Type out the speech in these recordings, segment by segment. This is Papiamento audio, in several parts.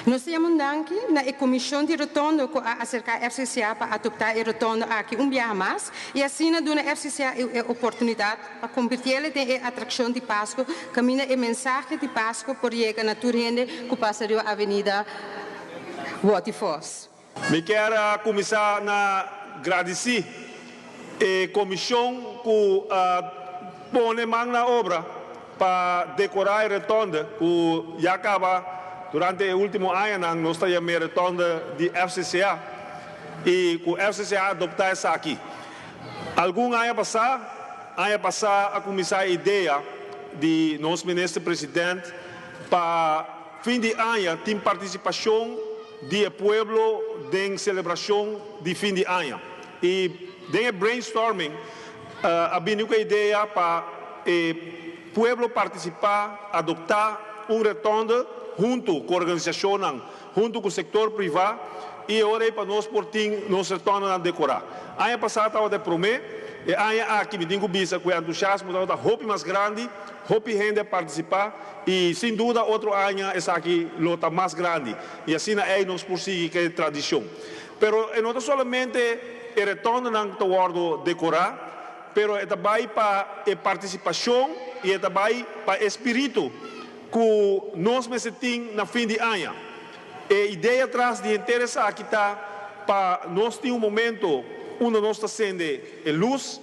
Nos ta yama un danki na e Komishon di Rotondo ku a aserká FCCA pa adoptá e rotondo aki un biaha mas i asina duna FCCA e oportunidat pa konvirtiel den e atrakshon di Pasku kaminda e mensahe di Pasku por yega na tur hende ku pasa riba Avenida Watty Vos. Mi kier a kuminsá na gradisí e komishon ku a pone man na obra pa dekorá e retònde ku ya kaba durante e último añanan nos ta yam'é retònde di FCCA i ku FCCA a adoptá esaki. Algun aña pasá, aña pasá a kuminsá e idea di nos Minister President pa fin di aña tin partisipashon di e pueblo den selebrashon di fin di aña. I den e brainstorming a bini ku e idea pa e pueblo partisipá, adoptá un retònde huntu ku organisashonnan, huntu ku sektor privá i e ora ei pa nos por tin nos retòndenan dekorá. Aña pasá tabata e promé, e aña aki mi tin ku bisa ku e entusiasmo tabata hopi mas grandi, hopi hende a partisipá i sin duda otro aña esaki lo ta mas grandi i asina ei nos por sigui ku e tradishon. Pero e no ta solamente e retòndenan ku ta wòrdu dekorá, pero e ta bai pa e partisipashon i e ta bai pa e spiritu ku nos mester tin na fin di aña. E idea tras di henter esaki ta pa nos tin un momento unda nos ta sende e lus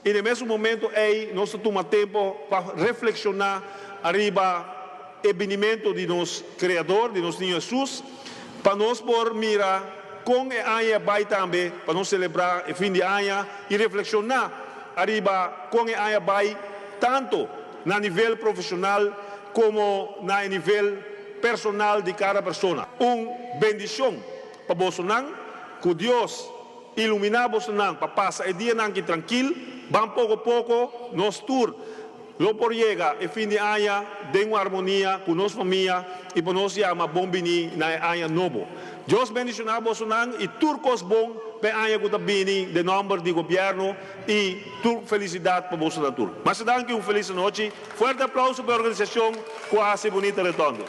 i na e mesun momento ei nos ta tuma tempu pa reflekshoná ariba e binimentu di nos Kreador, di nos Niño Hesus, pa nos por mira kon e aña a bai tambe, pa nos selebrá e fin di aña i reflekshoná ariba kon e aña a bai tantu na nivel profeshonal komo na e nivel personal di kada persona. Un bendishon pa bosonan, ku Dios iluminá bosonan pa pasa e dianan ki trankil, ban poko poko nos tur lo por yega e fin di aña den un armonia ku nos famia i pa nos yama bon bini na e aña nobo. Dios bendishoná bosonan i tur kos bon pa e aña ku ta bini den nòmber di gobièrnu i tur felisidat pa bosonan tur. Masha danki un felis anochi. Fuerte aplauso pa e organisashon ku a hasi e bunita retondo.